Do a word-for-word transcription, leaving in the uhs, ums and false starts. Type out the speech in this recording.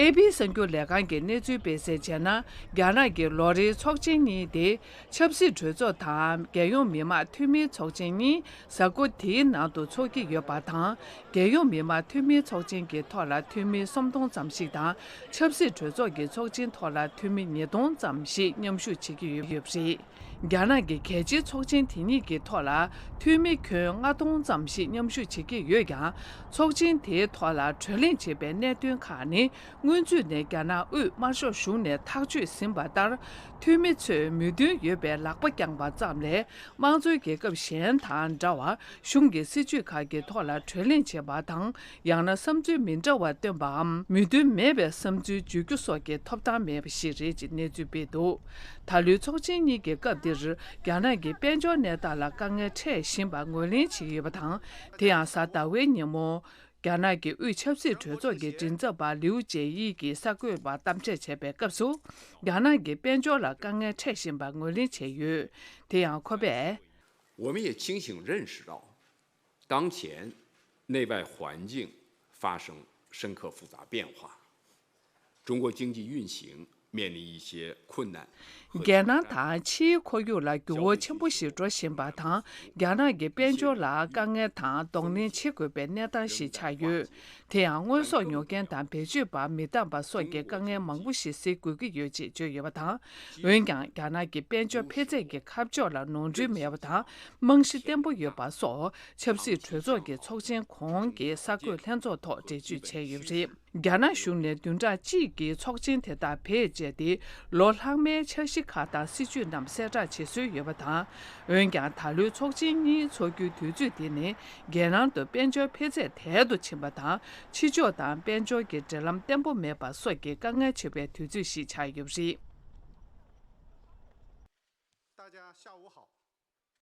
ཨེ་པི་གསར་འགྱུར་ལས་ཁང་གིས་གནས་ཚུལ་སྤེལ་གསལ་བྱས་ན། རྒྱ་ནག་གི་ལོ་རེའི་ཚོགས་ཆེན་གཉིས་ཏེ། ཆབ་སྲིད་གྲོས་ཚོགས་དང་རྒྱལ་ཡོངས་མི་དམངས་འཐུས་མིའི་ཚོགས་ཆེན་གཉིས་གཟའ་འཁོར་དེའི་ནང་དུ་འཚོགས་ཀྱི་ཡོད་པ་དང་། རྒྱལ་ཡོངས་མི་དམངས་འཐུས་མིའི་ཚོགས་ཆེན་གྱི་ཐོག་ལ་འཐུས་མི་སུམ་སྟོང་ཙམ་ཞིག་དང་། ཆབ་སྲིད་གྲོས་ཚོགས་ཀྱི་ཚོགས་ཆེན་ཐོག་ལ་འཐུས་མི་ཉིས་སྟོང་ཙམ་ཞིག་མཉམ་ཞུགས་བྱེད་ཀྱི་ཡོད་པ་རེད། རྒྱ་ནག་གི་གལ་ཆེའི་ཚོགས་ཆེན་དེ་གཉིས་ཀྱི་ཐོག་ལ་འཐུས་མི་ཁྱོན་ལྔ་སྟོང་ཙམ་ཞིག་མཉམ་ཞུགས་བྱེད་ཀྱི་ཡོད་ཀྱང་། ཚོགས་ཆེན་དེའི་ཐོག་ལ་གྲོས་གླེང་བྱེད་པའི་གནད་དོན་ཁག་ནི། སྔོན་ཚུད་ནས་རྒྱ་ནག་དབུས་དམར་ཤོག་གཞུང་ནས་ཐག་གཅོད་ཟིན་པ་ལྟར། འཐུས་མི་ཚོས་མོས་མཐུན་ཡོད་པའི་ལག་པ་བརྐྱངས་པ་ཙམ་ལས། དམངས་གཙོའི་རྒྱལ་ཁབ་གཞན་དང་འདྲ་བར། གཞུང་གི་སྲིད་ཇུས་ཁག་གི་ཐོག་ལ་གྲོས་གླེང་བྱེད་པ་དང་། ཡང་ན་བསམ་ཚུལ་མི་འདྲ་བ་བཏོན་པའམ། མོས་མཐུན་མེད་པའི་བསམ་ཚུལ་བརྗོད་རྒྱུ་སོགས་ཀྱི་ཐོབ་ཐང་མེད་པ་ཞིག་རེད་ཅེས་གནས་ཚུལ་སྤེལ་འདུག། ད་ལོའི་ཚོགས་ཆེན་གཉིས་ཀྱི་སྐབས་འདིར། རྒྱ་ནག་གི་དཔལ་འབྱོར་གནས་སྟངས་ལ་དཀའ་ངལ་འཕྲད་བཞིན་པ་ངོས་ལེན་བྱེད་ཀྱི་ཡོད་པ་དང་། དེ་ཡང་གཟའ་ཟླ་བའི་ཉིན་མོ། རྒྱ་ནག་གི་དབུས་ཆབ་སྲིད་གྲོས་ཚོགས་ཀྱི་མགྲིན་ཚབ་པ་ལིའུ་ཅེ་ཡི་གིས་གསར་འགོད་པར་གཏམ་བཤད་བྱས་པའི་སྐབས་སུ། རྒྱ་ནག་གི་དཔལ་འབྱོར་ལ་དཀའ་ངལ་འཕྲད་བཞིན་པ་ངོས་ལེན་བྱས་ཡོད། དེ་ཡང་ཁོ་པས། 我们也清醒认识到，当前内外环境发生深刻复杂变化，中国经济运行面临一些困难。 རྒྱལ་ནང་དང་ཕྱིའི་ཁོར་ཡུག་ལ་འགྱུར་བ་ཆེན་པོ་ཞིག་འགྲོ་བཞིན་པ་དང་། རྒྱ་ནག་གི་དཔལ་འབྱོར་ལ་དཀའ་ངལ་དང་གདོང་ལེན་བྱེད་དགོས་པའི་གནས་སྟངས་ཤིག་ཆགས་ཡོད། དེ་ཡང་དངོས་ཟོག་ཉོ་མཁན་དང་བེད་སྤྱོད་པ་མི་འདང་པ་སོགས་ཀྱི་དཀའ་ངལ་མང་པོ་ཞིག་སེལ་དགོས་ཀྱི་ཡོད་ཅེས་བརྗོད་ཡོད་པ་དང་། འོན་ཀྱང་། རྒྱ་ནག་གི་དཔལ་འབྱོར་འཕེལ་ཚད་ཀྱི་ཁ་ཕྱོགས་ལ་ནོར་འཁྲུལ་མེད་པ་དང་། རྨང་གཞི་བརྟན་པོ་ཡོད་པ་སོགས། ཆབ་སྲིད་གྲོས་ཚོགས་ཀྱི་ཚོགས་ཆེན་གོང་གི་གསར་འགོད་ལྷན་ཚོགས་ཐོག་འགྲེལ་བརྗོད་བྱས་ཡོད་པ་རེད། རྒྱ་ནག་གཞུང་ནས་བདུན་ཕྲག་གཅིག་གི་ཚོགས་ཆེན་དེ་དག་བེད་སྤྱད་དེ། ལོ་ལྷག་མའི་འཆར་གཞི་ཁག་དང་སྲིད་ཇུས་རྣམས་གསལ་བསྒྲགས་བྱེད་སྲོལ་ཡོད་པ་དང་། འོན་ཀྱང་། ད་ལོའི་ཚོགས་ཆེན་གཉིས་འཚོགས་རྒྱུའི་དུས་ཚོད་དེ་ནི། རྒྱལ་ནང་དུ་དཔལ་འབྱོར་འཕེལ་ཚད་དལ་དུ་ཕྱིན་པ་དང་། ཕྱི་ཕྱོགས་དང་དཔལ་འབྱོར་གྱི་འབྲེལ་ལམ་བརྟན་པོ་མེད་པ་སོགས་ཀྱི་དཀའ་ངལ་ཆེ་བའི་དུས་ཚོད་ཞིག་ཆགས་ཡོད་པ་རེད། 大家下午好。